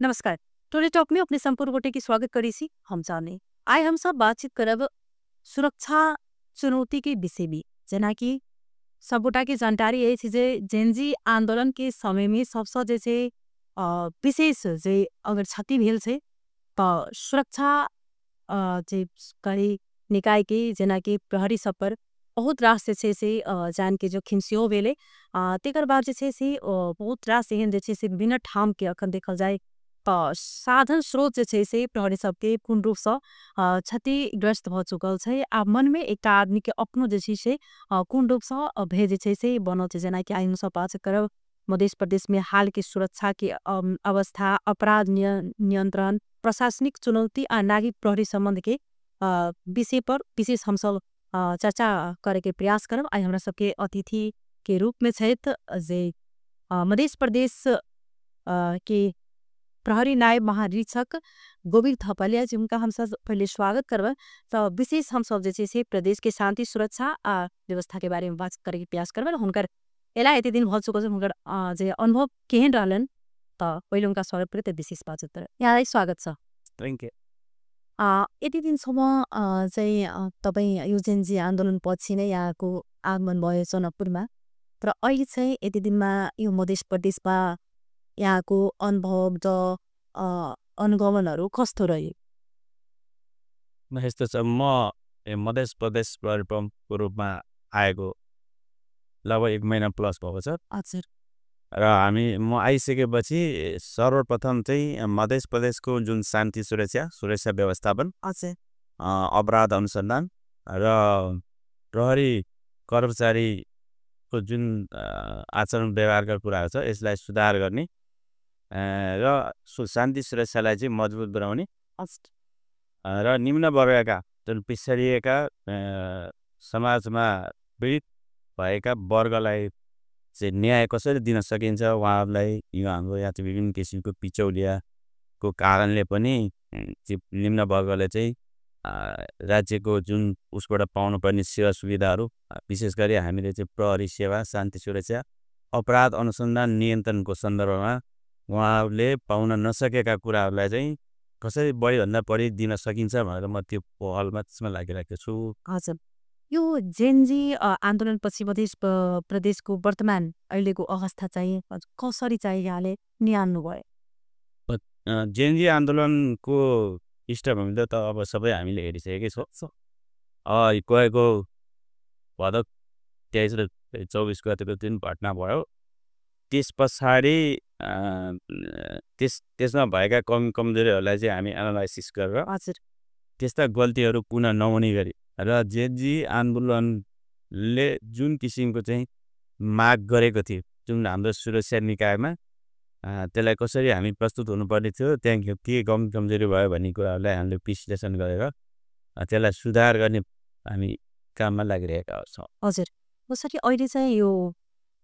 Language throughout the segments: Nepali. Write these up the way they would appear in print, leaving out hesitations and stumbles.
नमस्कार। टोले टॉक में अपने संपूर्ण गोटे की स्वागत करी सी हम जाने आए हम सब बातचीत करब सुरक्षा चुनौती के विषय में जना कि सबोटा की जानकारी है जे जेनजी आंदोलन के समय में सबसे जैसे विशेष जे अगर क्षति भेल छे त सुरक्षा जे करी निकाय के जना कि प्रहरी सब पर बहुत रास जे छे से जान के जो खिमसियो भेले तेकर बाद जे छे से बहुत रास एहन जे छे से विभिन्न ठाम के अखन देखल जाए साधन स्रोत जे छे से प्रहरी सबके पूर्ण रूप से क्षतिग्रस्त भ चुकल छे। आ मन में एक आदमी के अपनो जे छे से पूर्ण रूप से भय जे छे से बनल छे जना कि आइन सब बात करब मध्य प्रदेश में हाल की सुरक्षा की अवस्था अपराध नियंत्रण प्रशासनिक चुनौती आ नागरिक प्रहरी संबंध के विषय पर विशेष हम सब चर्चा करे के प्रयास करब। आज हमरा सबके अतिथि के रूप में छे जे मध्य प्रदेश के प्रहरी नायब महानिरीक्षक गोविंद थपलिया जी उनका हम सब पहले स्वागत करब। तो विशेष हम सब जे से प्रदेश के शांति सुरक्षा आ व्यवस्था के बारे में बात करे के प्रयास करब। हुनकर एला एते दिन भल चुकल हुनकर जे अनुभव केहन रहलन त पहिले उनका स्वागत करे त विशेष बातचीत करे यहाँ स्वागत छ। Thank you. यति दिनसम्म चाहिँ तपाईँ यो जेनजी आन्दोलन पछि नै यहाँको आगमन भयो जनकपुरमा तर अहिले चाहिँ यति दिनमा यो मध्य प्रदेशमा यहाँको अनुभव र अनुगमनहरू कस्तो रह्यो? यस्तो छ म मध्य प्रदेश प्रहरी प्रमुखको रूपमा आएको लगभग 1 महिना प्लस भएको छ। हजुर। र म आइसकेपछि सर्वप्रथम चाहिँ मध्य प्रदेशको जुन शान्ति सुरक्षा व्यवस्थापन हजुर। अपराध अनुसन्धान र प्रहरी कर्मचारीको जुन आचरण व्यवहारका कुराहरू छ यसलाई सुधार गर्ने र शान्ति सुरक्षालाई चाहिँ मजबुत बनाउने र निम्न वर्गका जुन पिछडिएका समाजमा पीडित भएका वर्गलाई चाहिँ न्याय कसरी दिन सकिन्छ उहाँहरूलाई यो हाम्रो यहाँ चाहिँ विभिन्न किसिमको पिचौलियाको कारणले पनि निम्न वर्गले चाहिँ राज्यको जुन उसबाट पाउनुपर्ने सेवा सुविधाहरू विशेष गरी हामीले चाहिँ प्रहरी सेवा शान्ति सुरक्षा अपराध अनुसन्धान नियन्त्रणको सन्दर्भमा उहाँहरूले पाउन नसकेका कुराहरूलाई चाहिँ कसरी बढीभन्दा बढी दिन सकिन्छ भनेर म त्यो पहलमा त्यसमा लागिरहेको छु। हजुर। यो जेनजी आन्दोलनपछि मध्य प्रदेशको वर्तमान अहिलेको अवस्था चाहिँ कसरी चाहिँ यहाँले निहाल्नु भयो? जेनजी आन्दोलनको पृष्ठभूमि त अब सबै हामीले हेरिसकेकै छौँ। गएको भदौ 23 र 24 गतेको जुन घटना भयो त्यस पछाडि त्यसमा भएका कमजोरीहरूलाई चाहिँ हामी एनालाइसिस गरेर त्यस्ता गल्तीहरू पुनः नहुने गरी र जेनजी आन्दोलनले जुन किसिमको चाहिँ माग गरेको थियो जुन हाम्रो सुरक्षा निकायमा त्यसलाई कसरी हामी प्रस्तुत हुनुपर्ने थियो त्यहाँ के कमजोरी भयो भन्ने कुराहरूलाई हामीले विश्लेषण गरेर त्यसलाई सुधार गर्ने हामी काममा लागिरहेका छौँ। हजुर। जसरी अहिले चाहिँ यो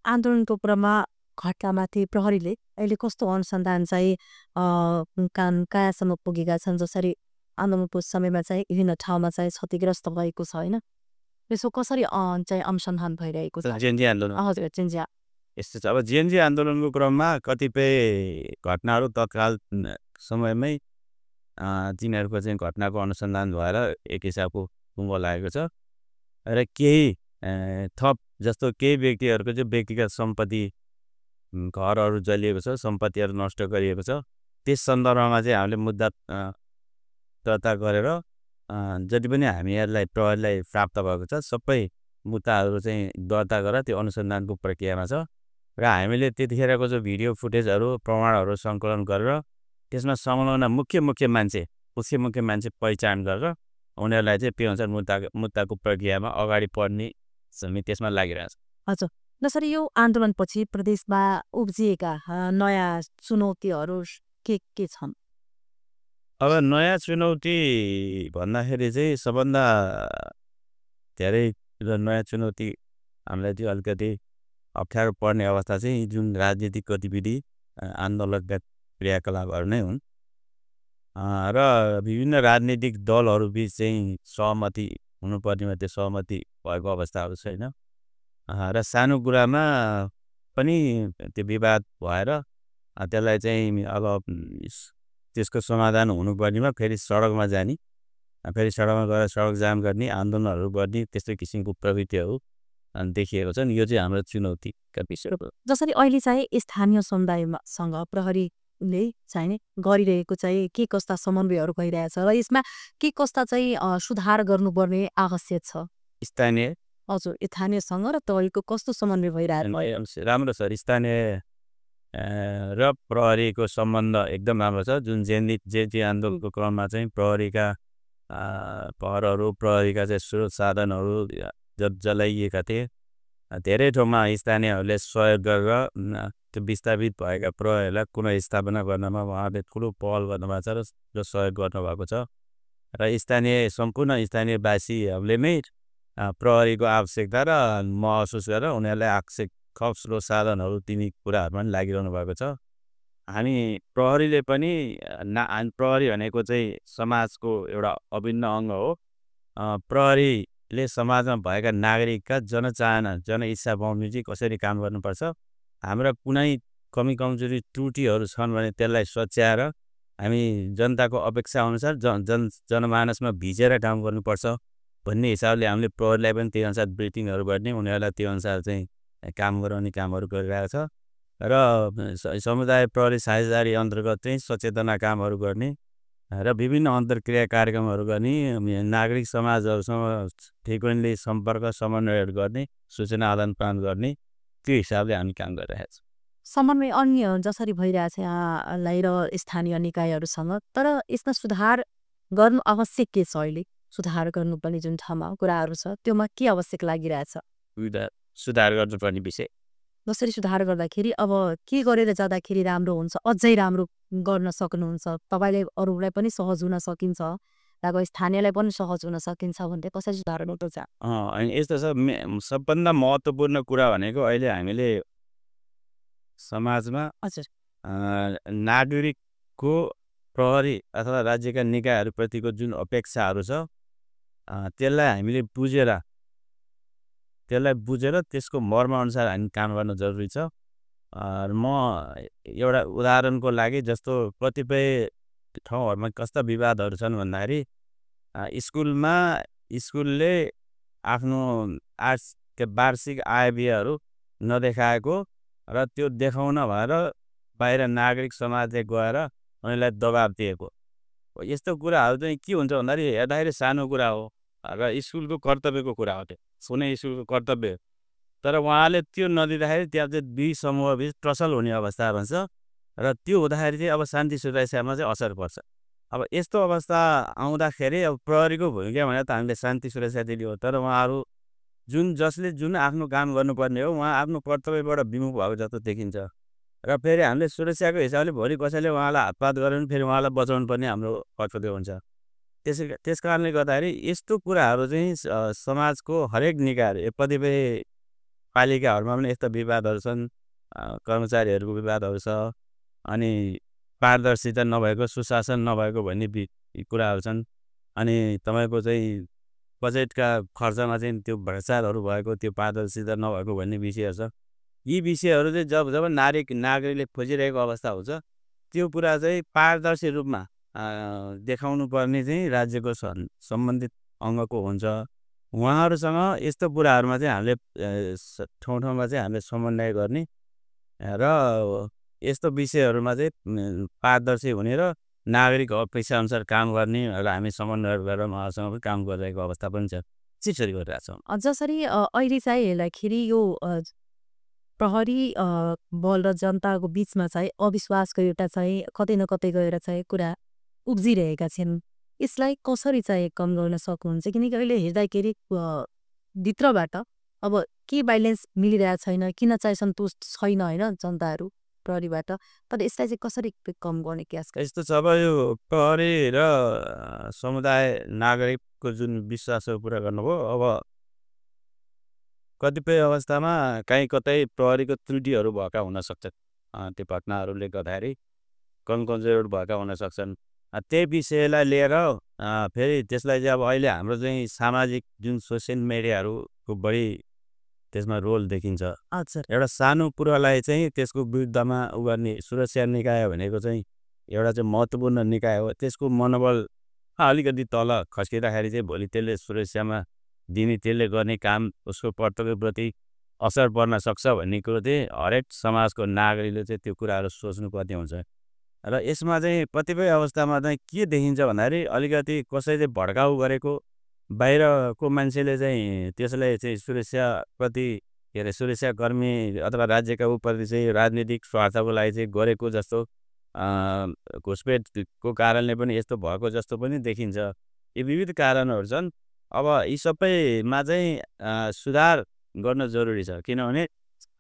आन्दोलनको क्रममा घटनामाथि प्रहरीले अहिले कस्तो अनुसन्धान चाहिँ कहाँसम्म पुगेका छन्? जसरी आन्दोलनको समयमा चाहिँ विभिन्न ठाउँमा चाहिँ क्षतिग्रस्त भएको छ होइन यसो कसरी चाहिँ अनुसन्धान भइरहेको छ? जेनजी आन्दोलन हजुर जेनजी यस्तो छ। अब जेनजी आन्दोलनको क्रममा कतिपय घटनाहरू तत्काल समयमै तिनीहरूको चाहिँ घटनाको अनुसन्धान भएर एक हिसाबको टुङ्गो लागेको छ र केही थप जस्तो केही व्यक्तिहरूको चाहिँ व्यक्तिगत सम्पत्ति घरहरू जलिएको छ सम्पत्तिहरू नष्ट गरिएको छ त्यस सन्दर्भमा चाहिँ हामीले मुद्दा दर्ता गरेर जति पनि हामीहरूलाई प्रहरीलाई प्राप्त भएको छ सबै मुद्दाहरू चाहिँ दर्ता गरेर त्यो अनुसन्धानको प्रक्रियामा छ र हामीले त्यतिखेरको जो भिडियो फुटेजहरू प्रमाणहरू सङ्कलन गरेर त्यसमा संलग्न मुख्य मान्छे पहिचान गरेर उनीहरूलाई चाहिँ त्यो अनुसार मुद्दाको प्रक्रियामा अगाडि बढ्ने हामी त्यसमा लागिरहेछ। हजुर। जसरी यो आन्दोलनपछि प्रदेशमा उब्जिएका नयाँ चुनौतीहरू के छन्? अब नयाँ चुनौती भन्दाखेरि चाहिँ सबभन्दा धेरै नयाँ चुनौती हामीलाई चाहिँ अलिकति अप्ठ्यारो पर्ने अवस्था चाहिँ जुन राजनीतिक गतिविधि आन्दोलनका क्रियाकलापहरू नै हुन् र विभिन्न राजनीतिक दलहरू बिच चाहिँ सहमति हुनुपर्नेमा त्यो सहमति भएको अवस्थाहरू छैन र सानो कुरामा पनि त्यो विवाद भएर त्यसलाई चाहिँ अब त्यसको समाधान हुनुपर्नेमा फेरि सडकमा जाने, फेरि सडकमा गएर सडक जाम गर्ने, आन्दोलनहरू गर्ने त्यस्तै किसिमको प्रवृत्तिहरू देखिएको छन्। यो चाहिँ हाम्रो चुनौतीका विषय हो। जसरी अहिले चाहिँ स्थानीय समुदायसँग प्रहरीले चाहिँ गरिरहेको चाहिँ के कस्ता समन्वयहरू भइरहेछ र यसमा के कस्ता चाहिँ सुधार गर्नुपर्ने आवश्यक छ? स्थानीय हजुर, स्थानीयसँग र तपाईँको कस्तो समन्वय भइरहेको? राम्रो छ। स्थानीय र प्रहरीको सम्बन्ध एकदम राम्रो छ। जुन जेएनजी आन्दोलनको क्रममा चाहिँ प्रहरीका पहरहरू, प्रहरीका चाहिँ स्रोत साधनहरू जलाइएका थिए। धेरै ठाउँमा स्थानीयहरूले सहयोग गरेर त्यो विस्थापित भएका प्रहरीलाई पुनर्स्थापना गर्नमा उहाँले ठुलो पहल गर्नुभएको छ र सहयोग गर्नुभएको छ। र सम्पूर्ण स्थानीयवासीहरूले नै प्रहरीको आवश्यकता र महसुस गरेर उनीहरूलाई आवश्यक थप स्रोत साधनहरू दिने कुराहरूमा पनि लागिरहनु भएको छ। हामी प्रहरीले पनि प्रहरी भनेको चाहिँ समाजको एउटा अभिन्न अङ्ग हो। प्रहरीले समाजमा भएका नागरिकका जनचाहना, जनइच्छा बमोजिम चाहिँ कसरी काम गर्नुपर्छ, हाम्रा कुनै कमी कमजोरी त्रुटिहरू छन् भने त्यसलाई सच्याएर हामी जनताको अपेक्षा अनुसार जनमानसमा भिजेर काम गर्नुपर्छ भन्ने हिसाबले हामीले प्रहरीलाई पनि त्यही अनुसार ब्रिफिङहरू गर्ने, उनीहरूलाई त्यो अनुसार चाहिँ काम गराउने कामहरू गरिरहेको छ। र समुदाय प्रहरी साझेदारी अन्तर्गत चाहिँ सचेतना कामहरू गर्ने र विभिन्न अन्तर्क्रिया कार्यक्रमहरू गर्ने, नागरिक समाजहरूसँग फ्रिक्वेन्टली सम्पर्क समन्वयहरू गर्ने, सूचना आदान प्रदान गर्ने, त्यो हिसाबले हामी काम गरिरहेका छौँ। समन्वय अन्य जसरी भइरहेछ यहाँलाई र स्थानीय निकायहरूसँग, तर यसमा सुधार गर्नु आवश्यक के छ? अहिले सुधार गर्नुपर्ने जुन ठाउँमा कुराहरू छ त्योमा के आवश्यक लागिरहेछ? सुधार गर्नुपर्ने विषय जसरी सुधार गर्दाखेरि अब के गरेर जाँदाखेरि राम्रो हुन्छ, अझै राम्रो गर्न सक्नुहुन्छ, तपाईँले अरूलाई पनि सहज हुन सकिन्छ र स्थानीयलाई पनि सहज हुन सकिन्छ भन्ने कसरी सुधार गर्नुहुन्छ? यस्तो छ, सबभन्दा महत्त्वपूर्ण कुरा भनेको अहिले हामीले समाजमा हजुर नागरिकको प्रहरी अथवा राज्यका निकायहरूप्रतिको जुन अपेक्षाहरू छ त्यसलाई हामीले बुझेर त्यसको मर्मअनुसार हामी काम गर्न जरुरी छ। म एउटा उदाहरणको लागि जस्तो कतिपय ठाउँहरूमा कस्ता विवादहरू छन् भन्दाखेरि स्कुलले आफ्नो वार्षिक आय व्ययहरू नदेखाएको र त्यो देखाउन भएर बाहिर नागरिक समाजले गएर उनीहरूलाई दबाब दिएको, यस्तो कुराहरू चाहिँ के हुन्छ भन्दाखेरि हेर्दाखेरि सानो कुरा हो र स्कुलको कर्तव्यको कुरा हो। त्यो कुनै स्कुलको कर्तव्य, तर उहाँले त्यो नदिँदाखेरि त्यहाँ चाहिँ दुई समूहबीच टसल हुने अवस्था हुन्छ र त्यो हुँदाखेरि चाहिँ अब शान्ति सुरक्षामा चाहिँ असर पर्छ। अब यस्तो अवस्था आउँदाखेरि अब प्रहरीको भूमिका भने त हामीले शान्ति सुरक्षा दिने हो, तर उहाँहरू जसले आफ्नो काम गर्नुपर्ने हो उहाँ आफ्नो कर्तव्यबाट विमुख भएको जस्तो देखिन्छ र फेरि हामीले सुरक्षाको हिसाबले भोलि कसैले उहाँलाई हातपात गऱ्यो भने फेरि उहाँलाई बचाउनु पर्ने हाम्रो कर्तव्य हुन्छ। त्यस कारणले गर्दाखेरि यस्तो कुराहरू चाहिँ समाजको हरेक निकाय, कतिपय पालिकाहरूमा पनि यस्ता विवादहरू छन्, कर्मचारीहरूको विवादहरू छ, अनि पारदर्शिता नभएको, सुशासन नभएको भन्ने कुराहरू छन्, अनि तपाईँको चाहिँ बजेटका खर्चमा चाहिँ त्यो भ्रष्टाचारहरू भएको, त्यो पारदर्शिता नभएको भन्ने विषयहरू छ। यी विषयहरू चाहिँ जब नागरिकले खोजिरहेको अवस्था हुन्छ त्यो कुरा चाहिँ पारदर्शी रूपमा देखाउनु पर्ने चाहिँ राज्यको सम्बन्धित अङ्गको हुन्छ। उहाँहरूसँग यस्तो कुराहरूमा चाहिँ हामीले ठाउँमा चाहिँ हामीले समन्वय गर्ने र यस्तो विषयहरूमा चाहिँ पारदर्शी हुने र नागरिक अपेक्षा अनुसार काम गर्ने र हामी समन्वय गरेर उहाँसँग पनि काम गरिरहेको अवस्था पनि छ। त्यसरी गरिरहेका छौँ। जसरी अहिले चाहिँ हेर्दाखेरि यो प्रहरी बल र जनताको बिचमा चाहिँ अविश्वासको एउटा चाहिँ कतै न कतै गएर चाहिँ कुरा उब्जिरहेका छन्। यसलाई कसरी चाहिँ कम गर्न सक्नुहुन्छ? किनकि अहिले हेर्दाखेरि भित्रबाट अब के ब्यालेन्स मिलिरहेको छैन, किन चाहिँ सन्तुष्ट छैन होइन जनताहरू प्रहरीबाट, तर यसलाई चाहिँ कसरी कम गर्ने क्यास? यस्तो छ, अब यो प्रहरी र समुदाय नागरिकको जुन विश्वासको कुरा गर्नुभयो, अब कतिपय अवस्थामा कहीँ कतै प्रहरीको त्रुटिहरू भएका हुन सक्छन्, त्यो घटनाहरूले गर्दाखेरि कमजोरहरू भएका हुन सक्छन्। त्यही विषयलाई लिएर फेरि त्यसलाई चाहिँ अब अहिले हाम्रो चाहिँ सामाजिक जुन सोसियल मिडियाहरूको बढी त्यसमा रोल देखिन्छ। हजुर एउटा सानो कुरालाई चाहिँ त्यसको विरुद्धमा उ गर्ने सुरक्षा निकाय भनेको चाहिँ एउटा चाहिँ महत्त्वपूर्ण निकाय हो। त्यसको मनोबल अलिकति तल खस्किँदाखेरि चाहिँ भोलि त्यसले सुरक्षामा दिने त्यसले गर्ने काम उसको कर्तव्यप्रति असर पर्न सक्छ भन्ने कुरो चाहिँ हरेक समाजको नागरिकले चाहिँ त्यो कुराहरू सोच्नुपर्ने हुन्छ। र यसमा चाहिँ कतिपय अवस्थामा चाहिँ के देखिन्छ भन्दाखेरि अलिकति कसैले भड्काउ गरेको बाहिरको मान्छेले चाहिँ त्यसलाई चाहिँ सुरक्षाप्रति के अरे सुरक्षाकर्मी अथवा राज्यका उपप्रति चाहिँ राजनीतिक स्वार्थको लागि चाहिँ गरेको जस्तो घुसपेटको कारणले पनि यस्तो भएको जस्तो पनि देखिन्छ। यी विविध कारणहरू छन्। अब यी सबैमा चाहिँ सुधार गर्न जरुरी छ, किनभने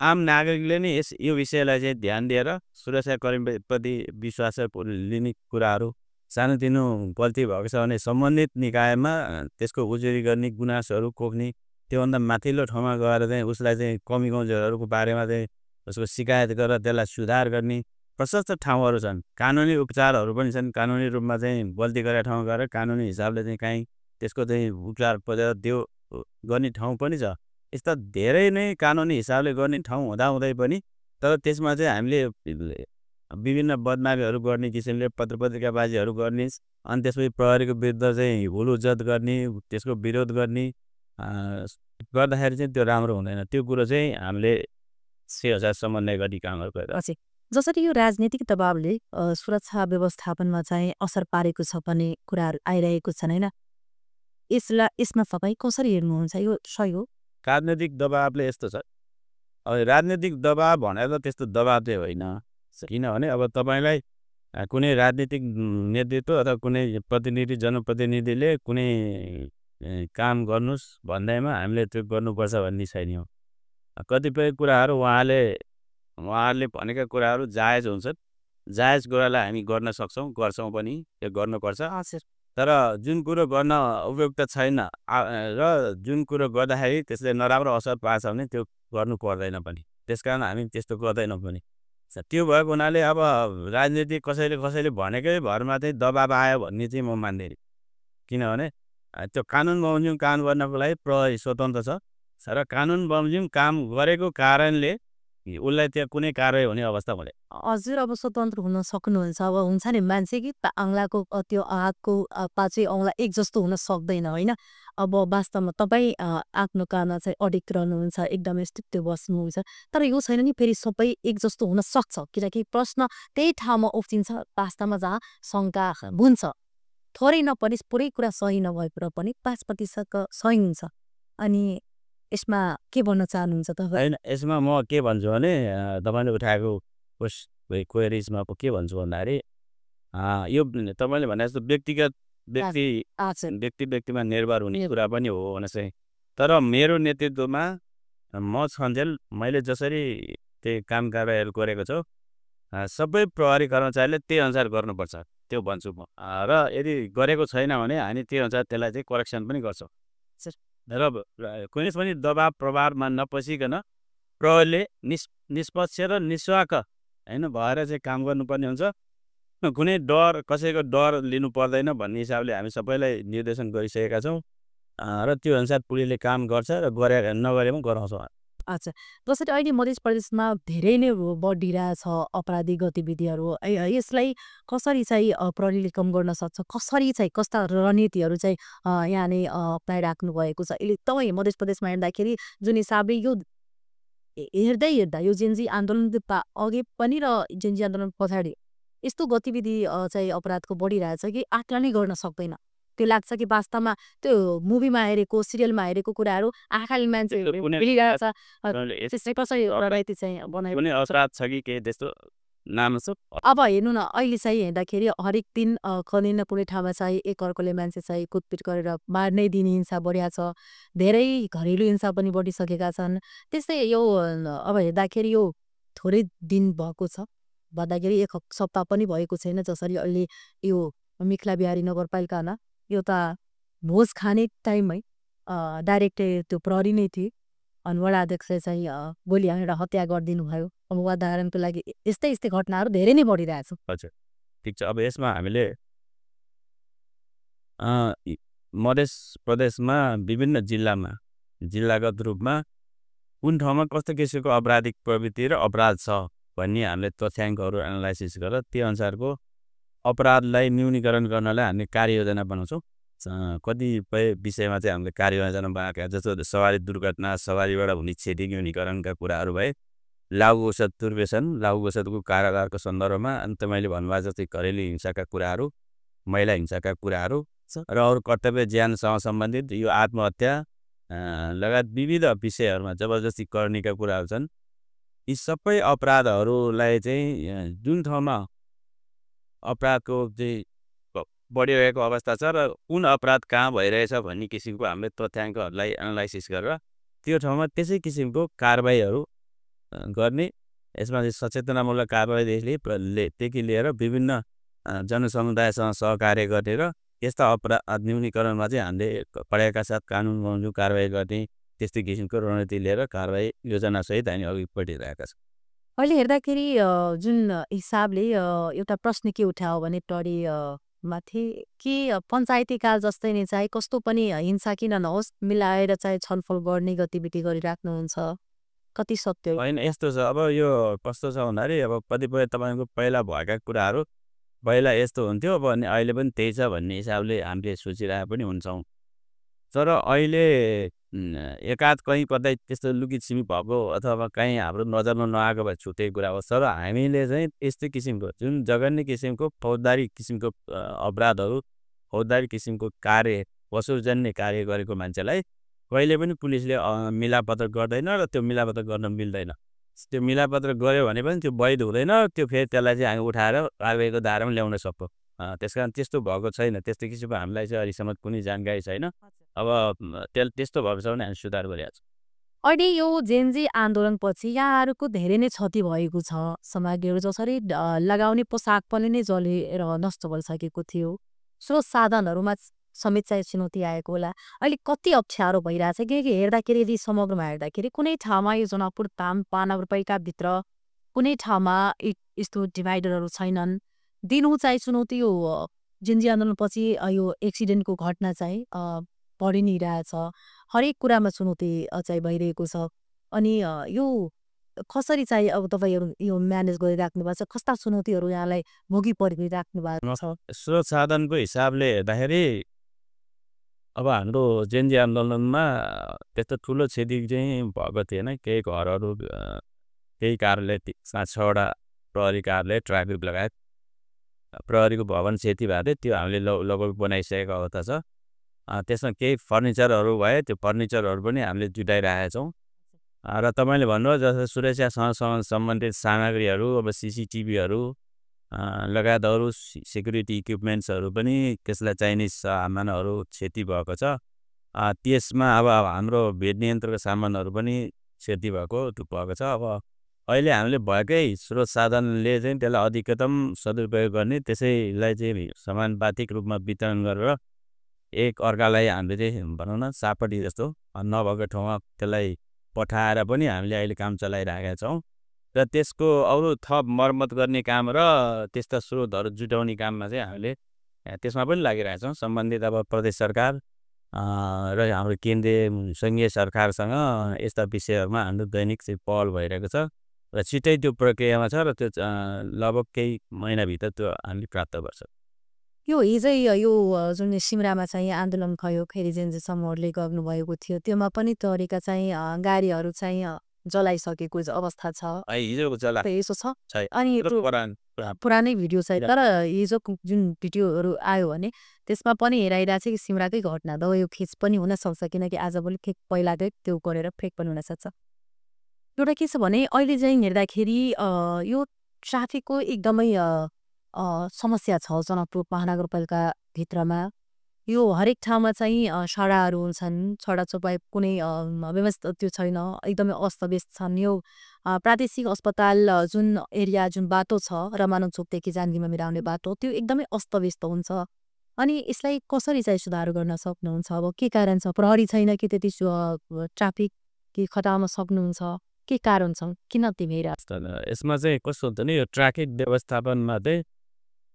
आम नागरिकले नै यो विषयलाई चाहिँ ध्यान दिएर सुरक्षाकर्मीप्रति विश्वास लिने कुराहरू सानोतिनो गल्ती भएको छ भने सम्बन्धित निकायमा त्यसको उजुरी गर्ने गुनासोहरू कोक्ने त्योभन्दा माथिल्लो ठाउँमा गएर चाहिँ उसलाई चाहिँ कमी कमजोरहरूको बारेमा चाहिँ उसको शिकायत गरेर त्यसलाई सुधार गर्ने प्रशस्त ठाउँहरू छन्। कानुनी उपचारहरू पनि छन्। कानुनी रूपमा चाहिँ गल्ती गरेर ठाउँमा गएर कानुनी हिसाबले चाहिँ काहीँ त्यसको चाहिँ उपचार परेर त्यो गर्ने ठाउँ पनि छ। यस्ता धेरै नै कानुनी हिसाबले गर्ने ठाउँ हुँदाहुँदै पनि तर त्यसमा चाहिँ हामीले विभिन्न बदनामीहरू गर्ने किसिमले पत्रपत्रिकाबाजीहरू गर्ने अनि त्यसपछि प्रहरीको विरुद्ध चाहिँ हुलुजत गर्ने त्यसको विरोध गर्ने गर्दाखेरि चाहिँ त्यो राम्रो हुँदैन। त्यो कुरो चाहिँ हामीले 6000 समन्वय गर्ने कामहरू गरेर जसरी यो राजनीतिक दबावले सुरक्षा व्यवस्थापनमा चाहिँ असर पारेको छ भन्ने कुराहरू आइरहेको छन् होइन, यसमा तपाईँ कसरी हेर्नुहुन्छ? यो सही हो? राजनीतिक दबावले यस्तो छ, अब राजनीतिक दबाव भनेर त्यस्तो दबाव चाहिँ होइन। किनभने अब तपाईँलाई कुनै राजनीतिक नेतृत्व अथवा कुनै प्रतिनिधि जनप्रतिनिधिले कुनै काम गर्नुहोस् भन्दैमा हामीले त्यो गर्नुपर्छ भन्ने छैन हो। कतिपय कुराहरू उहाँहरूले भनेका कुराहरू जायज हुन्छन्। जायज कुरालाई हामी गर्न सक्छौँ, गर्छौँ पनि, त्यो गर्नुपर्छ। तर जुन कुरो गर्न उपयुक्त छैन र जुन कुरो गर्दाखेरि त्यसले नराम्रो असर पार्छ भने त्यो गर्नु पर्दैन पनि। त्यसकारण हामी त्यस्तो गर्दैनौँ पनि। त्यो भएको हुनाले अब राजनीति कसैले भनेकै भरमा चाहिँ दबाब आयो भन्ने चाहिँ म मान्दैन। किनभने त्यो कानुन बमोजिम काम गर्नको लागि प्रहरी स्वतन्त्र छ र कानुन बमोजिम काम गरेको कारणले उसलाई त्यहाँ कुनै कारवाही हुने अवस्था हुँदैन। हजुर अब स्वतन्त्र हुन सक्नुहुन्छ। अब हुन्छ नि मान्छे कि आङ्लाको त्यो आँकको पाँचै औँला एक जस्तो हुन सक्दैन होइन। अब वास्तवमा तपाईँ आफ्नो काममा चाहिँ अडिक रहनुहुन्छ, एकदमै स्थित बस्नुहुन्छ, तर यो छैन नि फेरि सबै एक जस्तो हुन सक्छ, किनकि प्रश्न त्यही ठाउँमा उफ्रिन्छ वास्तवमा जहाँ शङ्का बुन्छ। थोरै नपरि पुरै कुरा सही नभए पनि 5% सही हुन्छ। अनि यसमा के भन्न चाहनुहुन्छ तपाईँ? होइन, यसमा म के भन्छु भने तपाईँले उठाएको क्वेरिजमा के भन्छु भन्दाखेरि यो तपाईँले भने जस्तो व्यक्तिमा निर्भर हुने कुरा पनि हो भने चाहिँ, तर मेरो नेतृत्वमा म छन्जेल मैले जसरी त्यही काम कारबाहीहरू गरेको छु सबै प्रहरी कर्मचारीले त्यही अनुसार गर्नुपर्छ त्यो भन्छु म। र यदि गरेको छैन भने हामी त्यही अनुसार त्यसलाई चाहिँ करेक्सन पनि गर्छौँ। र कुनै पनि दबाब प्रभावमा नपसिकन प्रहरीले निष्पक्ष र निस्वार्थ होइन भएर चाहिँ काम गर्नुपर्ने हुन्छ। कुनै डर कसैको डर लिनु पर्दैन भन्ने हिसाबले हामी सबैलाई निर्देशन गरिसकेका छौँ र त्यो अनुसार पुलिसले काम गर्छ र नगरे पनि गराउँछौँ। अच्छा, जसरी अहिले मध्य प्रदेशमा धेरै नै बढिरहेछ अपराधिक गतिविधिहरू, यसलाई कसरी चाहिँ प्रहरीले कम गर्न सक्छ? कसरी चाहिँ कस्ता रणनीतिहरू चाहिँ यहाँ नै अप्नाइराख्नु भएको छ? अहिले तपाईँ मध्य प्रदेशमा हेर्दाखेरि जुन हिसाबले यो हेर्दा यो जेन्जी आन्दोलन अघि पनि र जेन्जी आन्दोलन पछाडि यस्तो गतिविधि चाहिँ अपराधको बढिरहेछ कि आकलन नै गर्न सक्दैन। त्यो लाग्छ कि वास्तवमा त्यो मुभीमा हेरेको सिरियलमा हेरेको कुराहरू आँखाले मान्छे भिडिरहेछ कसरी रणनीति चाहिँ बनायो? कुनै अपराध छ कि केही त्यस्तो नाम छ? अब हेर्नु न, अहिले चाहिँ हेर्दाखेरि हरेक दिन कुनै न कुनै ठाउँमा चाहिँ एकअर्कोले मान्छे चाहिँ कुटपिट गरेर मार्नै दिने हिंसा बढिया छ। धेरै घरेलु हिंसा पनि बढिसकेका छन्। त्यस्तै यो अब हेर्दाखेरि यो थोरै दिन भएको छ भन्दाखेरि 1 सप्ताह पनि भएको छैन। जसरी अहिले यो मिखला बिहारी नगरपालिकामा यो त भोज खाने टाइममै डाइरेक्ट त्यो प्रहरी नै थिए अनि वडा अध्यक्ष चाहिँ गोली हानेर हत्या गरिदिनु भयो। अब उदाहरणको लागि यस्तै घटनाहरू धेरै नै बढिरहेछ। हजुर, ठिक छ। अब यसमा हामीले मध्य प्रदेशमा विभिन्न जिल्लामा जिल्लागत रूपमा कुन ठाउँमा कस्तो किसिमको अपराधिक प्रवृत्ति र अपराध छ भन्ने हामीले तथ्याङ्कहरू एनालाइसिस गरेर त्यो अनुसारको अपराधलाई न्यूनीकरण गर्नलाई हामीले कार्ययोजना बनाउँछौँ। कतिपय विषयमा चाहिँ हामीले कार्ययोजना बनाएका जस्तो सवारी दुर्घटना, सवारीबाट हुने क्षति न्यूनीकरणका कुराहरू भए, लागु औषध दुर्व्यसन, लागु औषधको कारागारको सन्दर्भमा, अनि तपाईँले भन्नुभएको जस्तै घरेलु हिंसाका कुराहरू, महिला हिंसाका कुराहरू र अरू कर्तव्य ज्यानसँग सम्बन्धित यो आत्महत्या लगायत विविध विषयहरूमा जबरजस्ती गर्नेका कुराहरू छन्। यी सबै अपराधहरूलाई चाहिँ जुन ठाउँमा अपराधको चाहिँ बढिरहेको अवस्था छ र कुन अपराध कहाँ भइरहेछ भन्ने किसिमको हामीले तथ्याङ्कहरूलाई एनालाइसिस गरेर त्यो ठाउँमा त्यसै किसिमको कारबाहीहरू गर्ने, यसमा चाहिँ सचेतनामूलक कारबाहीदेखि लिएर विभिन्न जनसमुदायसँग सहकार्य गर्ने र यस्ता अपराध न्यूनीकरणमा चाहिँ हामीले कडाइका साथ कानुन बनाउने कारबाही गर्ने, त्यस्तै किसिमको रणनीति लिएर कारबाही योजनासहित हामी अघि बढिरहेका छौँ। अहिले हेर्दाखेरि जुन हिसाबले एउटा प्रश्न के उठायो भने टडी माथि कि पञ्चायती काल जस्तै नै चाहिँ कस्तो पनि हिंसा किन नहोस् मिलाएर चाहिँ छलफल गर्ने गतिविधि गरिराख्नुहुन्छ, कति सत्य हो? होइन, यस्तो छ। अब यो कस्तो छ भन्दाखेरि अब कतिपय तपाईँको पहिला भएका कुराहरू पहिला यस्तो हुन्थ्यो, अब अनि अहिले पनि त्यही छ भन्ने हिसाबले हामीले सोचिरहेको पनि हुन्छौँ। तर अहिले एकाध कहीँ कतै त्यस्तो लुकी छिपी भएको अथवा कहीँ हाम्रो नजरमा नआएको भए छुट्टै कुरा हो। तर हामीले चाहिँ यस्तै किसिमको जुन जघन्य किसिमको फौजदारी किसिमको अपराधहरू, फौजदारी किसिमको कार्य, पशुजन्य कार्य गरेको मान्छेलाई कहिले पनि पुलिसले मिलापत्र गर्दैन र त्यो मिलापत्र गर्न मिल्दैन। त्यो मिलापत्र गऱ्यो भने पनि त्यो वैध हुँदैन, त्यो फेरि त्यसलाई चाहिँ हामी उठाएर कारबाहीको दायरामा ल्याउन सक्छौँ। त्यस कारण त्यस्तो भएको छैन, त्यस्तो किसिमको हामीलाई चाहिँ अहिलेसम्म कुनै जानकारी छैन। अब त्यस्तो भएको छ भने हामी सुधार गरिरहेको छौँ। अहिले यो जेनजी आन्दोलनपछि यहाँहरूको धेरै नै क्षति भएको छ। सामग्रीहरू जसरी लगाउने पोसाक पनि नै जलेर नष्ट भइसकेको थियो, स्रोत साधनहरूमा समेत चाहिँ चुनौती आएको होला। अहिले कति अप्ठ्यारो भइरहेछ किनकि हेर्दाखेरि यदि समग्रमा हेर्दाखेरि कुनै ठाउँमा यो जनकपुर धाम महानगरपालिकाभित्र कुनै ठाउँमा यस्तो डिभाइडरहरू छैनन्। दिनहुँ चाहिँ चुनौती यो जेनजी आन्दोलनपछि यो एक्सिडेन्टको घटना चाहिँ बढी नै रहेछ। हरेक कुरामा चुनौती चाहिँ भइरहेको छ। अनि यो कसरी चाहिँ अब तपाईँहरू यो म्यानेज गरिराख्नु भएको छ, कस्ता चुनौतीहरू यहाँलाई भोगी परिराख्नु भएको छ? स्रोत साधनको हिसाबले हेर्दाखेरि अब हाम्रो जेनजी आन्दोलनमा त्यस्तो ठुलो क्षति चाहिँ भएको थिएन। केही घरहरू, केही कार्यालय, 5-6वटा प्रहरी कार्यालय, ट्राफिक लगायत प्रहरीको भवन क्षति भएको थियो, त्यो हामीले लगभग बनाइसकेको अवस्था छ। त्यसमा केही फर्निचरहरू भए, त्यो फर्निचरहरू पनि हामीले जुटाइरहेका छौँ। र तपाईँले भन्नुभयो जस्तो सुरक्षासँग सम्बन्धित सामग्रीहरू, अब सिसिटिभीहरू लगायत अरू सेक्युरिटी इक्विपमेन्ट्सहरू पनि त्यसलाई चाहिने सामानहरू क्षति भएको छ। त्यसमा अब हाम्रो भेट नियन्त्रणको सामानहरू पनि क्षति भएको छ। अब अहिले हामीले भएकै स्रोत साधनले चाहिँ त्यसलाई अधिकतम सदुपयोग गर्ने, त्यसैलाई चाहिँ समानुपातिक रूपमा वितरण गरेर एक अर्कालाई हामीले चाहिँ भनौँ न सापटी जस्तो नभएको ठाउँमा त्यसलाई पठाएर पनि हामीले अहिले काम चलाइरहेका छौँ। र त्यसको अरू थप मर्मत गर्ने काम र त्यस्ता स्रोतहरू जुटाउने काममा चाहिँ हामीले त्यसमा पनि लागिरहेछौँ। सम्बन्धित अब प्रदेश सरकार र हाम्रो केन्द्रीय सङ्घीय सरकारसँग यस्ता विषयहरूमा हाम्रो दैनिक चाहिँ पहल भइरहेको छ र छिट्टै त्यो प्रक्रियामा छ र त्यो लगभग केही महिनाभित्र त्यो हामीले प्राप्त गर्छौँ। यो हिजै यो जुन सिमरामा चाहिँ आन्दोलन भयो, फेरि जेनजी समूहहरूले गर्नुभएको थियो, त्योमा पनि तरिका चाहिँ गाडीहरू चाहिँ जलाइसकेको अवस्था छ। हिजोको जला यसो छ। अनि पुरानै भिडियो छ। तर हिजोको जुन भिडियोहरू आयो भने त्यसमा पनि हेराइरहेको छ कि सिमराकै घटना हो, यो फेक पनि हुनसक्छ किनकि आजभोलि फेक पहिलाकै त्यो गरेर फेक पनि हुनसक्छ। एउटा के छ भने अहिले चाहिँ हेर्दाखेरि यो ट्राफिकको एकदमै समस्या छ जनकपुर महानगरपालिका भित्रमा। यो हरेक ठाउँमा चाहिँ सडाहरू हुन्छन्, सडा चौपाई कुनै व्यवस्था त्यो छैन, एकदमै अस्तव्यस्त छन्। यो प्रादेशिक अस्पताल जुन एरिया जुन बाटो छ रमानन्द चोकदेखि जानकीमा मिलाउने बाटो, त्यो एकदमै अस्तव्यस्त हुन्छ। अनि यसलाई कसरी चाहिँ सुधार गर्न सक्नुहुन्छ? अब के कारण छ? प्रहरी छैन कि त्यति ट्राफिक कि खटाउन सक्नुहुन्छ? के कारण छ? किन तिमीहरू यसमा चाहिँ कस्तो हुन्छ नि, यो ट्राफिक व्यवस्थापनमा चाहिँ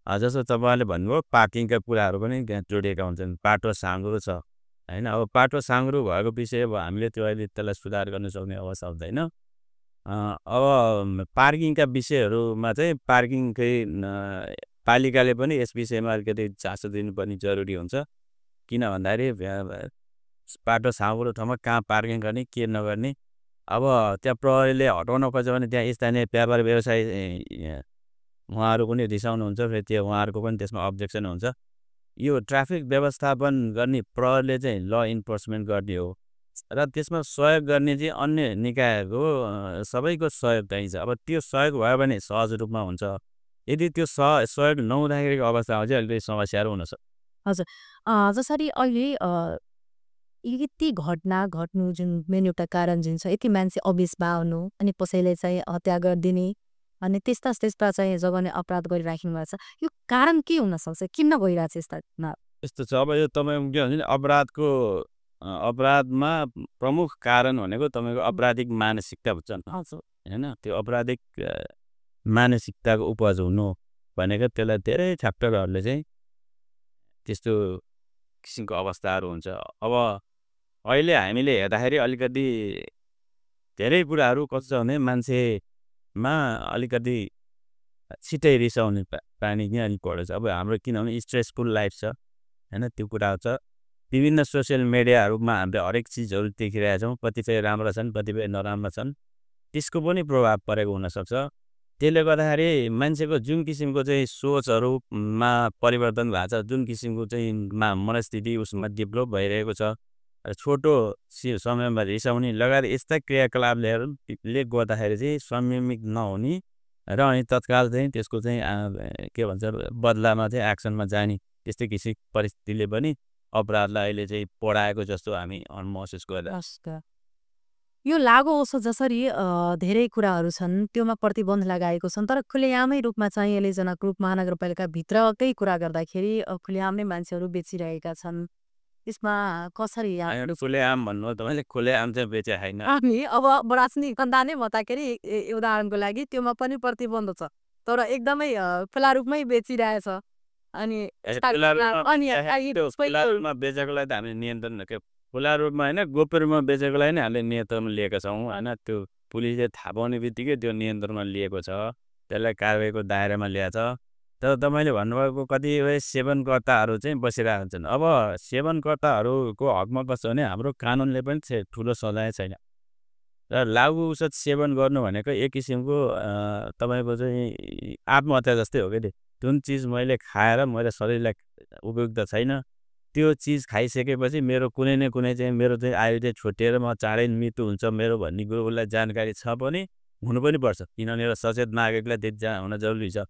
जस्तो तपाईँले भन्नुभयो पार्किङका कुराहरू पनि त्यहाँ जोडिएका हुन्छन्। बाटो साँगुरो छ, होइन। अब बाटो साँघुरो भएको विषय अब हामीले त्यो अहिले त्यसलाई सुधार गर्न सक्ने अवस्था हुँदैन। अब पार्किङका विषयहरूमा चाहिँ पार्किङकै पालिकाले पनि यस विषयमा अलिकति चासो दिनुपर्ने जरुरी हुन्छ। किन भन्दाखेरि बाटो साँघुरो ठाउँमा कहाँ पार्किङ गर्ने के नगर्ने, अब त्यहाँ प्रहरीले हटाउन खोज्छ भने त्यहाँ स्थानीय व्यापार व्यवसाय उहाँहरू पनि रिसाउनुहुन्छ, फेरि त्यो उहाँहरूको पनि त्यसमा अब्जेक्सन हुन्छ। यो ट्राफिक व्यवस्थापन गर्ने प्रहरीले चाहिँ ल इन्फोर्समेन्ट गर्ने हो र त्यसमा सहयोग गर्ने चाहिँ अन्य निकायहरूको सबैको सहयोग चाहिन्छ। अब त्यो सहयोग भयो भने सहज रूपमा हुन्छ। यदि त्यो सहयोग नहुँदाखेरिको अवस्थामा चाहिँ अलिकति समस्याहरू हुनसक्छ। हजुर जसरी अहिले यति घटना घट्नु जुन मेन एउटा कारण जुन छ, यति मान्छे अबेसबा हुनु अनि कसैले चाहिँ हत्या गरिदिने अनि त्यस्ता त्यस्ता चाहिँ जगने अपराध गरिराख्नु भएको छ, यो कारण के हुनसक्छ, किन गइरहेको छ यस्ता? यस्तो छ, अब यो तपाईँको के भन्छ अपराधको अपराधमा प्रमुख कारण भनेको तपाईँको आपराधिक मानसिकता भन्छ नि, होइन? त्यो आपराधिक मानसिकताको उपज हुनु भनेको त्यसलाई धेरै च्याप्टरहरूले चाहिँ त्यस्तो किसिमको अवस्थाहरू हुन्छ। अब अहिले हामीले हेर्दाखेरि अलिकति धेरै कुराहरू कस्तो छ भने मान्छेमा अलिकति छिटै रिसाउने प्राणी नै अलिक बढेको छ। अब हाम्रो किनभने स्ट्रेसफुल लाइफ छ, होइन? त्यो कुरा छ। विभिन्न सोसियल मिडियाहरूमा हामीले हरेक चिजहरू देखिरहेका छौँ, कतिपय राम्रा छन् कतिपय नराम्रा छन्, त्यसको पनि प्रभाव परेको हुनसक्छ। त्यसले गर्दाखेरि मान्छेको जुन किसिमको चाहिँ सोचहरूमा परिवर्तन भएको छ, जुन किसिमको चाहिँ मनस्थिति उसमा डेभलप भइरहेको छ, छोटो समयमा रिसाउने लगायत यस्ता क्रियाकलापले गर्दाखेरि चाहिँ संयमित नहुने र अनि तत्काल चाहिँ त्यसको चाहिँ के भन्छ बदलामा चाहिँ एक्सनमा जाने त्यस्तै किसिम परिस्थितिले पनि अपराधलाई अहिले चाहिँ बढाएको जस्तो हामी महसुस गरिरहेको। यो लागु होस् जसरी धेरै कुराहरू छन् त्योमा प्रतिबन्ध लगाएको छन्, तर खुलेआमै रूपमा चाहिँ यसले जनकपुर महानगरपालिकाभित्रकै कुरा गर्दाखेरि खुलेआमै मान्छेहरू बेचिरहेका छन्, यसमा कसरी खुलेआम भन्नु तपाईँले? खुलेआम चाहिँ बेचे होइन। अनि अब बरासनी कन्दा नै भन्दाखेरि उदाहरणको लागि त्योमा पनि प्रतिबन्ध छ, तर एकदमै खुला रूपमै बेचिरहेछ। अनि बेचेकोलाई त हामीले नियन्त्रण खुला रूपमा होइन, गोप्य रूपमा बेचेकोलाई नै हामीले नियन्त्रणमा लिएका छौँ, होइन? त्यो पुलिसले थाहा पाउने बित्तिकै त्यो नियन्त्रणमा लिएको छ, त्यसलाई कारबाहीको दायरामा ल्याएको छ। तर तपाईँले भन्नुभएको कतिपय सेवनकर्ताहरू चाहिँ बसिरहेका हुन्छन्। अब सेवनकर्ताहरूको हकमा कस्तो भने हाम्रो कानुनले पनि ठुलो सजाय छैन र लागु औषध सेवन गर्नु भनेको एक किसिमको तपाईँको चाहिँ आत्महत्या जस्तै हो कि जुन चिज मैले खाएर मेरो शरीरलाई उपयुक्त छैन, त्यो चिज खाइसकेपछि मेरो कुनै न कुनै चाहिँ मेरो चाहिँ आयु चाहिँ छुट्टिएर म चाँडै मृत्यु हुन्छ मेरो भन्ने कुरोलाई जानकारी छ पनि हुनु पनि पर्छ, किनभने एउटा सचेत नागरिकलाई त्यति हुन जरुरी छ।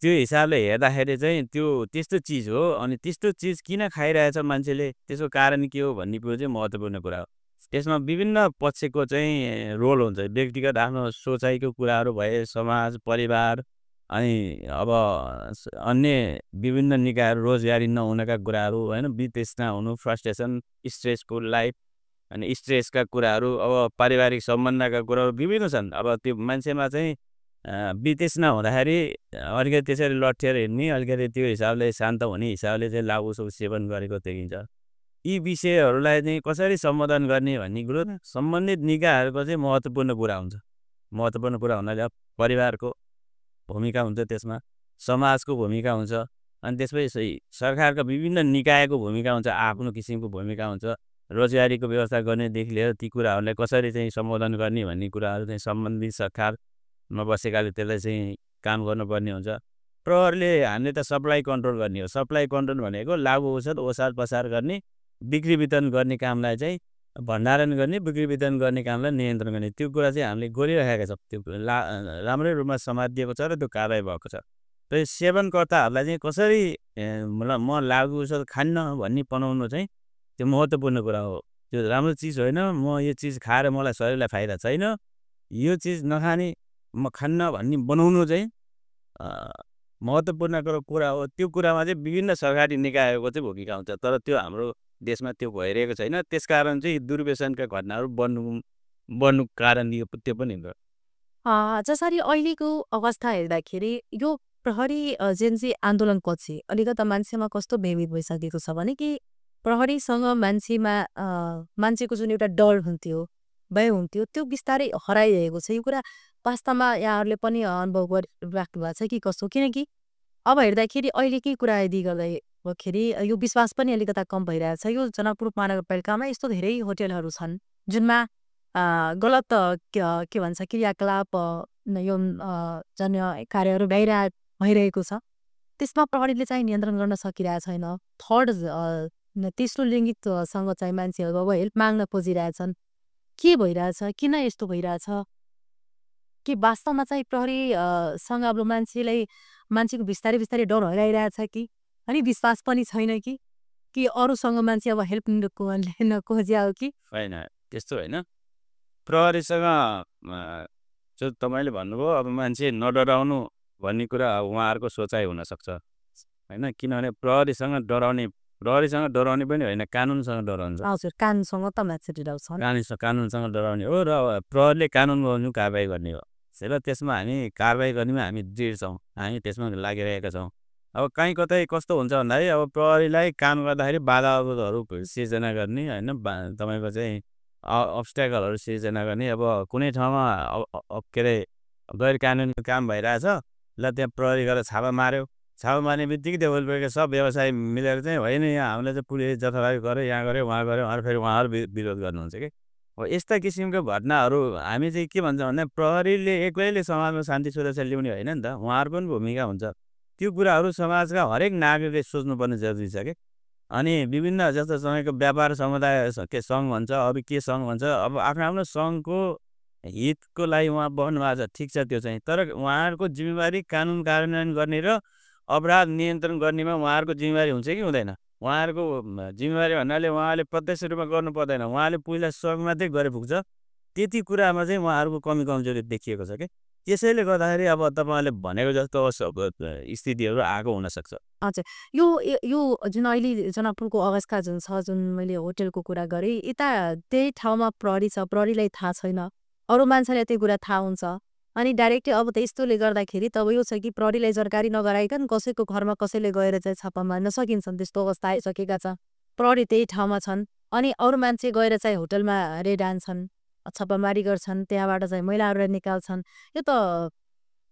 त्यो हिसाबले हेर्दाखेरि चाहिँ त्यो त्यस्तो चिज हो। अनि त्यस्तो चिज किन खाइरहेछ मान्छेले, त्यसको कारण के हो भन्ने कुरो चाहिँ महत्त्वपूर्ण कुरा हो। त्यसमा विभिन्न पक्षको चाहिँ रोल हुन्छ, व्यक्तिगत आफ्नो सोचाइको कुराहरू भए, समाज परिवार, अनि अब अन्य विभिन्न निकायहरू रोजगारी नहुनका कुराहरू, होइन? वितृष्णा हुनु, फ्रस्ट्रेसन, स्ट्रेसफुल लाइफ, अनि स्ट्रेसका कुराहरू, अब पारिवारिक सम्बन्धका कुराहरू विभिन्न छन्। अब त्यो मान्छेमा चाहिँ वितृष्णा हुँदाखेरि अलिकति त्यसरी लट्ठिएर हिँड्ने, अलिकति त्यो हिसाबले शान्त हुने हिसाबले चाहिँ लागु औषध सेवन गरेको देखिन्छ। यी विषयहरूलाई चाहिँ कसरी सम्बोधन गर्ने भन्ने कुरो सम्बन्धित निकायहरूको चाहिँ महत्त्वपूर्ण कुरा हुन्छ। महत्त्वपूर्ण कुरा हुनाले अब परिवारको भूमिका हुन्छ, त्यसमा समाजको भूमिका हुन्छ, अनि त्यसपछि सरकारका विभिन्न निकायको भूमिका हुन्छ, आफ्नो किसिमको भूमिका हुन्छ। रोजगारीको व्यवस्था गर्नेदेखि लिएर ती कुराहरूलाई कसरी चाहिँ सम्बोधन गर्ने भन्ने कुराहरू चाहिँ सम्बन्धित सरकारमा बसेकाले त्यसलाई चाहिँ काम गर्नुपर्ने हुन्छ। प्रहरीले हामीले त सप्लाई कन्ट्रोल गर्ने हो। सप्लाई कन्ट्रोल भनेको लागु औषध ओसार पसार गर्ने, बिक्री वितरण गर्ने कामलाई चाहिँ भण्डारण गर्ने, बिक्री वितरण गर्ने कामलाई नियन्त्रण गर्ने, त्यो कुरा चाहिँ हामीले गरिरहेका छौँ। त्यो राम्रै रूपमा समातिएको छ र त्यो कारबाही भएको छ। त्यो सेवनकर्ताहरूलाई चाहिँ कसरी म लागु औषध खान्न भन्ने बनाउनु चाहिँ त्यो महत्त्वपूर्ण कुरा हो। त्यो राम्रो चिज होइन, म यो चिज खाएर मलाई शरीरलाई फाइदा छैन, यो चिज नखाने म खान्न भन्ने बनाउनु चाहिँ महत्त्वपूर्ण कुरा हो। त्यो कुरामा चाहिँ विभिन्न सरकारी निकायहरूको चाहिँ भूमिका हुन्छ, तर त्यो हाम्रो देशमा त्यो भइरहेको छैन। त्यसकारण चाहिँ दुर्व्यसनका घटनाहरू बढ्नु कारण यो त्यो पनि हो। जसरी अहिलेको अवस्था हेर्दाखेरि यो प्रहरी जेन्जी आन्दोलनपछि अलिकता मान्छेमा कस्तो भयभीत भइसकेको छ भने कि प्रहरीसँग मान्छेको जुन एउटा डर हुन्थ्यो, भय हुन्थ्यो, त्यो बिस्तारै हराइरहेको छ। यो कुरा वास्तवमा यहाँहरूले पनि अनुभव गरिराख्नु भएको छ कि कसो? किनकि अब हेर्दाखेरि अहिलेकै कुरा यदि गर्दाखेरि यो विश्वास पनि अलिकता कम भइरहेछ। यो जनकपुर महानगरपालिकामा यस्तो धेरै होटलहरू छन् जुनमा गलत के भन्छ क्रियाकलाप यो जन्य कार्यहरू भइरहेको छ। त्यसमा प्रहरीले चाहिँ नियन्त्रण गर्न सकिरहेको छैन। थर्ड तेस्रो लिङ्गितसँग चाहिँ मान्छेहरू अब हेल्प माग्न खोजिरहेछन्। के भइरहेछ? किन यस्तो भइरहेछ? कि वास्तवमा चाहिँ प्रहरीसँग अब मान्छेको बिस्तारै बिस्तारै डर हराइरहेछ कि अनि विश्वास पनि छैन कि अरूसँग मान्छे अब हेल्प लिन खोज्या हो कि होइन, त्यस्तो होइन। प्रहरीसँग जो तपाईँले भन्नुभयो अब मान्छे नडराउनु भन्ने कुरा उहाँहरूको सोचाइ हुनसक्छ होइन। किनभने प्रहरीसँग डराउने पनि होइन, कानुनसँग डराउँछ। हजुर, कानुनसँग त मान्छे डराउँछ, कानुनसँग डराउने हो र प्रहरीले कानुन गर्नु कारबाही गर्ने हो र त्यसमा हामी कारबाही गर्नेमा हामी दृढ छौँ, हामी त्यसमा लागिरहेका छौँ। अब कहीँ कतै कस्तो हुन्छ भन्दाखेरि अब प्रहरीलाई काम गर्दाखेरि बाधा अवरोधहरू सिर्जना गर्ने होइन, तपाईँको चाहिँ अब्स्ट्याकलहरू सिर्जना गर्ने। अब कुनै ठाउँमा के अरे गैर कानुनी काम भइरहेछ, ल त्यहाँ प्रहरी गरेर छापा मार्यो। छापा मार्ने बित्तिकै त्यो वरिपरिका सब व्यवसाय मिलेर चाहिँ होइन, यहाँ हामीले चाहिँ पुलिस जथाभावी गऱ्यो, यहाँ गऱ्यो, उहाँ गऱ्यो, फेरि उहाँहरू विरोध गर्नुहुन्छ कि। हो यस्ता किसिमको घटनाहरू हामी चाहिँ के भन्छौँ भन्दा प्रहरीले एक्लैले समाजमा शान्ति सुरक्षा ल्याउने होइन नि त, उहाँहरू पनि भूमिका हुन्छ। त्यो कुराहरू समाजका हरेक नागरिकले सोच्नुपर्ने जरुरी छ कि। अनि विभिन्न जस्तो समयको व्यापार समुदाय के सङ्घ भन्छ, अरू के सङ्घ भन्छ, अब आफ्नो आफ्नो सङ्घको हितको लागि उहाँ बस्नु भएको छ, ठिक छ त्यो चाहिँ। तर उहाँहरूको जिम्मेवारी कानुन कार्यान्वयन गर्ने र अपराध नियन्त्रण गर्नेमा उहाँहरूको जिम्मेवारी हुन्छ कि हुँदैन? उहाँहरूको जिम्मेवारी भन्नाले उहाँले प्रत्यक्ष रूपमा गर्नु पर्दैन, उहाँले पहिला सहयोग मात्रै गरे पुग्छ। त्यति कुरामा चाहिँ उहाँहरूको कमी कमजोरी देखिएको छ कि। त्यसैले गर्दाखेरि अब तपाईँले भनेको जस्तो स्थितिहरू आएको हुनसक्छ। हजुर, यो जुन अहिले जनकपुरको अवस्था जुन छ, जुन मैले होटलको कुरा गरेँ, यता त्यही ठाउँमा प्रहरी छ, प्रहरीलाई थाहा छैन, अरू मान्छेलाई त्यो कुरा थाहा हुन्छ। अनि डाइरेक्टली अब त यस्तोले गर्दाखेरि त अब यो छ कि प्रहरीलाई जानकारी नगराइकन कसैको घरमा कसैले गएर चाहिँ छापा मार्न सकिन्छन्, त्यस्तो अवस्था आइसकेका छ। प्रहरी त्यही ठाउँमा छन् अनि अरू मान्छे गएर चाहिँ होटलमा रेड हान्छन्, छापामारी गर्छन्, त्यहाँबाट चाहिँ महिलाहरूलाई निकाल्छन्। यो त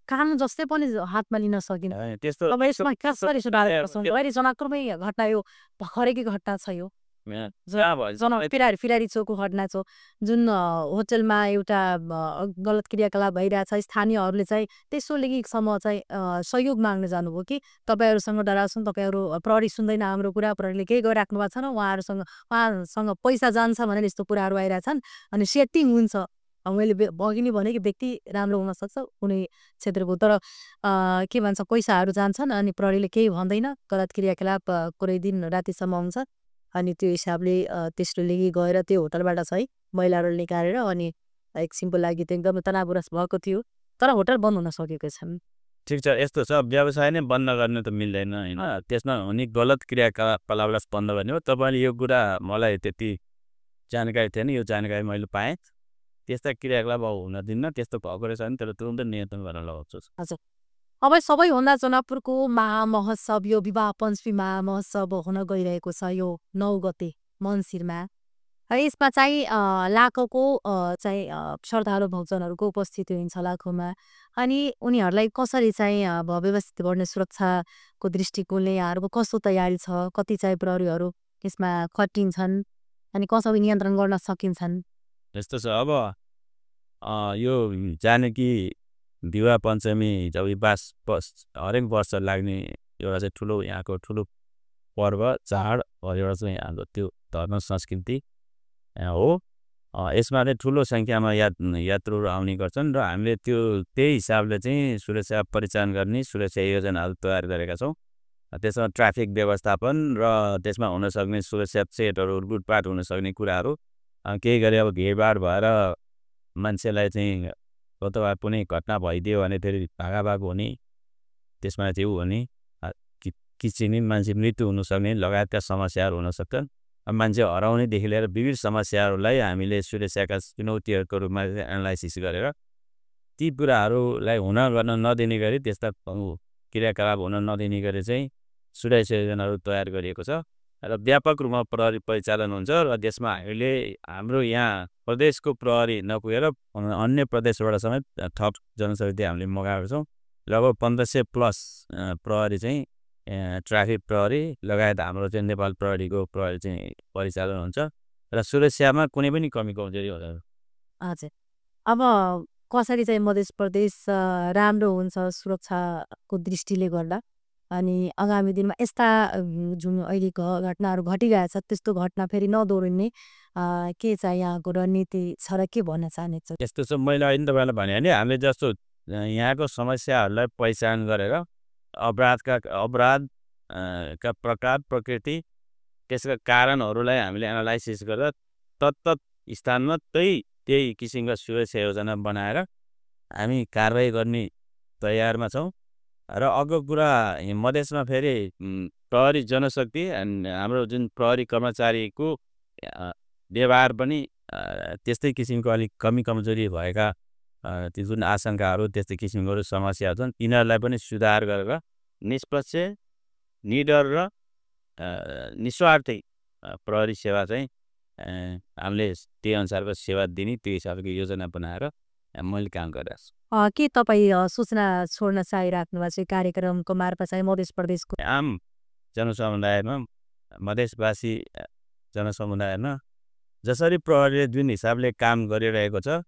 कानुन जस्तै पनि हातमा लिन सकिन। त्यस्तो अब यसमा कसरी सुधार गर्छौँ? अहिले जनकपुरमै घटना, यो भर्खरैकै घटना छ। यो फिरारी चोकको घटना छ, जुन होटलमा एउटा गलत क्रियाकलाप भइरहेछ। स्थानीयहरूले चाहिँ तेस्रो लिङ्गिकसम्म चाहिँ सहयोग माग्न जानुभयो कि तपाईँहरूसँग डराउँछन्, तपाईँहरू प्रहरी सुन्दैन हाम्रो कुरा, प्रहरीले केही गरिराख्नु भएको छैन, उहाँसँग पैसा जान्छ भनेर यस्तो कुराहरू आइरहेछन् अनि सेटिङ हुन्छ। मैले अघि नै भने कि व्यक्ति राम्रो हुनसक्छ कुनै क्षेत्रको, तर के भन्छ पैसाहरू जान्छन् अनि प्रहरीले केही भन्दैन, गलत क्रियाकलाप कुनै दिन रातिसम्म हुन्छ। अनि त्यो हिसाबले तेस्रो लिङ्गी गएर त्यो होटलबाट चाहिँ महिलाहरू निकालेर अनि एकछिनको लागि त एकदमै तनावग्रस्त भएको थियो, तर होटल बन्द हुन सकेको छैन। ठिक छ, यस्तो छ, व्यवसाय नै बन्द गर्ने त मिल्दैन होइन, त्यसमा हुने गलत क्रियाकलापलाई बन्द गर्ने हो। तपाईँले यो कुरा मलाई त्यति जानकारी थिएन, यो जानकारी मैले पाएँ। त्यस्ता क्रियाकलाप हुन दिन्न, त्यस्तो भएको रहेछ भने त्यसलाई तुरुन्तै नियन्त्रण गर्न लगाउँछु। हजुर, अब सबैभन्दा जनकपुरको महामहोत्सव, यो विवाह पञ्चमी महामहोत्सव हुन गइरहेको छ यो 9 गते मङ्सिरमा। यसमा चाहिँ लाखौँको चाहिँ श्रद्धालु भक्तजनहरूको उपस्थिति हुन्छ लाखौँमा। अनि उनीहरूलाई कसरी चाहिँ व्यवस्थित गर्ने सुरक्षाको दृष्टिकोणले यहाँहरूको कस्तो तयारी छ, कति चाहिँ प्रहरीहरू यसमा खटिन्छन् अनि कसरी नियन्त्रण गर्न सकिन्छन्? यस्तो छ, अब यो जानकी विवाह पञ्चमी जब हरेक वर्ष लाग्ने एउटा चाहिँ ठुलो यहाँको ठुलो पर्व चाड एउटा चाहिँ यहाँको त्यो धर्म संस्कृति हो। यसमा चाहिँ ठुलो सङ्ख्यामा यात्रुहरू आउने गर्छन् र हामीले त्यही हिसाबले चाहिँ सुरक्षा परिचालन गर्ने सुरक्षा योजनाहरू तयार गरेका छौँ। त्यसमा ट्राफिक व्यवस्थापन र त्यसमा हुनसक्ने सुरक्षा सेटहरू, लुटपाट हुनसक्ने कुराहरू केही गरी अब भिडभाड भएर मान्छेलाई चाहिँ अथवा कुनै घटना भइदियो भने फेरि भागाभाग हुने, त्यसमा चाहिँ हुने, किसिम मान्छे मृत्यु हुनसक्ने लगायतका समस्याहरू हुनसक्छन्। मान्छे हराउनेदेखि लिएर विविध समस्याहरूलाई हामीले सुरक्षाका चुनौतीहरूको रूपमा एनालाइसिस गरेर ती कुराहरूलाई गर्न नदिने गरी, त्यस्ता क्रियाकलाप हुन नदिने गरी चाहिँ सुरक्षा योजनाहरू तयार गरिएको छ। र व्यापक रूपमा प्रहरी परिचालन हुन्छ र देशमा अहिले हाम्रो यहाँ प्रदेशको प्रहरी नपुगेर अन्य प्रदेशबाट समेत थप जनशक्ति हामीले मगाएको छौँ। लगभग 1500+ प्रहरी चाहिँ ट्राफिक प्रहरी लगायत हाम्रो चाहिँ नेपाल प्रहरीको प्रहरी चाहिँ परिचालन हुन्छ र सुरक्षामा कुनै पनि कमी कमजोरी हुँदैन। हजुर, अब कसरी चाहिँ मध्य प्रदेश राम्रो हुन्छ सुरक्षाको दृष्टिले गर्दा, अनि आगामी दिनमा यस्ता जुन अहिले घटनाहरू घटिरहेछ त्यस्तो घटना फेरि नदोहोरिने के चाहिँ यहाँको रणनीति छ र के भन्न चाहनुहुन्छ? यस्तो छ, मैले अहिले तपाईँलाई भने नि हामीले जस्तो यहाँको समस्याहरूलाई पहिचान गरेर अपराध का प्रकार प्रकृति त्यसका कारणहरूलाई हामीले एनालाइसिस गरेर तत्त स्थानमा त्यही किसिमका सुरक्षा योजना बनाएर हामी कारबाही गर्ने तयारमा छौँ। र अर्को कुरा मधेसमा फेरि प्रहरी जनशक्ति हाम्रो जुन प्रहरी कर्मचारीको व्यवहार पनि त्यस्तै किसिमको अलिक कमी कमजोरी भएका ती जुन आशंकाहरू त्यस्तै किसिमको समस्याहरू छन् तिनीहरूलाई पनि सुधार गरेर निष्पक्ष निडर र निस्वार्थी प्रहरी सेवा चाहिँ हामीले त्यही अनुसारको सेवा दिने त्यो हिसाबको योजना बनाएर मैले काम गरिरहेको छु। के तपाईँ सूचना छोड्न चाहिराख्नु भएको चाहिँ कार्यक्रमको मार्फत चाहिँ मध्य प्रदेशको आम जनसमुदायमा मधेसवासी जनसमुदायमा जसरी प्रहरीले जुन हिसाबले काम गरिरहेको छ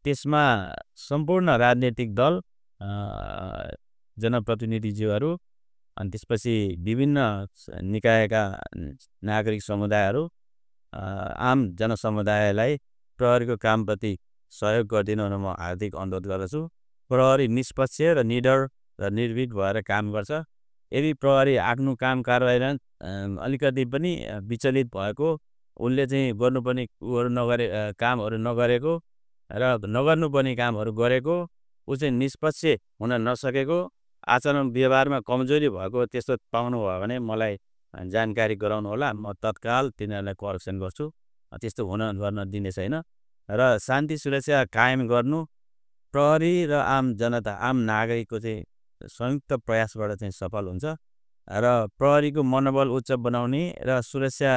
त्यसमा सम्पूर्ण राजनीतिक दल जनप्रतिनिधिज्यूहरू अनि त्यसपछि विभिन्न निकायका नागरिक समुदायहरू आम जनसमुदायलाई प्रहरीको कामप्रति सहयोग गरिदिनु हुन म हार्दिक अनुरोध गर्दछु। प्रहरी निष्पक्ष र निडर र निर्भीक भएर काम गर्छ। यदि प्रहरी आफ्नो काम कारबाहीमा अलिकति पनि विचलित भएको उनले चाहिँ गर्नुपर्ने कामहरू नगरेको र नगर्नुपर्ने कामहरू गरेको ऊ चाहिँ निष्पक्ष हुन नसकेको आचरण व्यवहारमा कमजोरी भएको त्यस्तो पाउनुभयो भने मलाई जानकारी गराउनु होला। म तत्काल तिनीहरूलाई करेक्सन गर्छु। त्यस्तो गर्न दिने छैन र शान्ति सुरक्षा कायम गर्नु प्रहरी र आम जनता आम नागरिकको चाहिँ संयुक्त प्रयासबाट चाहिँ सफल हुन्छ र प्रहरीको मनोबल उच्च बनाउने र सुरक्षा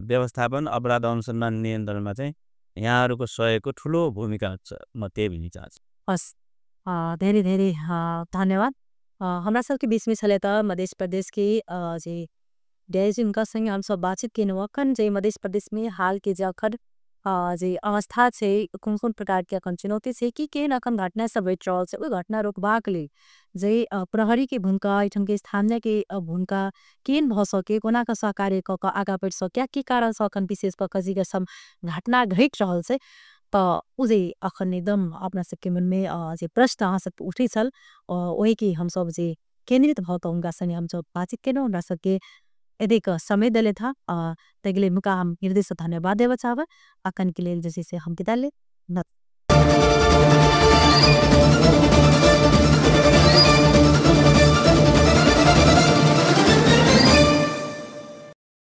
व्यवस्थापन अपराध अनुसन्धान नियन्त्रणमा चाहिँ यहाँहरूको सहयोगको ठुलो भूमिका हुन्छ। म त्यही भन्न चाहन्छु। हस्, धेरै धेरै धन्यवाद। हमरा सबके बीच में छले त मध्य प्रदेश के जे डेज उनका संग हम सब बातचीत के वकन जे मध्य प्रदेश में हाल के जखर जे अवस्था छे कौन प्रकार के अखन चुनौती छे कि अखन घटना सब भइट रहल छे ओइ घटना रोकबाक लेल जे प्रहरी के भूमिका एठन के स्थानीय के भूमिका केन भ सके कोना का सहकार्य क आगा बढ़ सके के कारण से अखन विशेष कजी के सम घटना घट रहल छे त उजे अखन एकदम अपना सबके मन में जे प्रश्न आ सब उठे छल वही की हम सब जे केंद्रित भ त उनका संग हम सब बातचीत केनो उनका सबके यदि समय दले था तगले मुका हम हृदय से धन्यवाद देव चाहब अखन के लेल जैसे से हम विदा ले।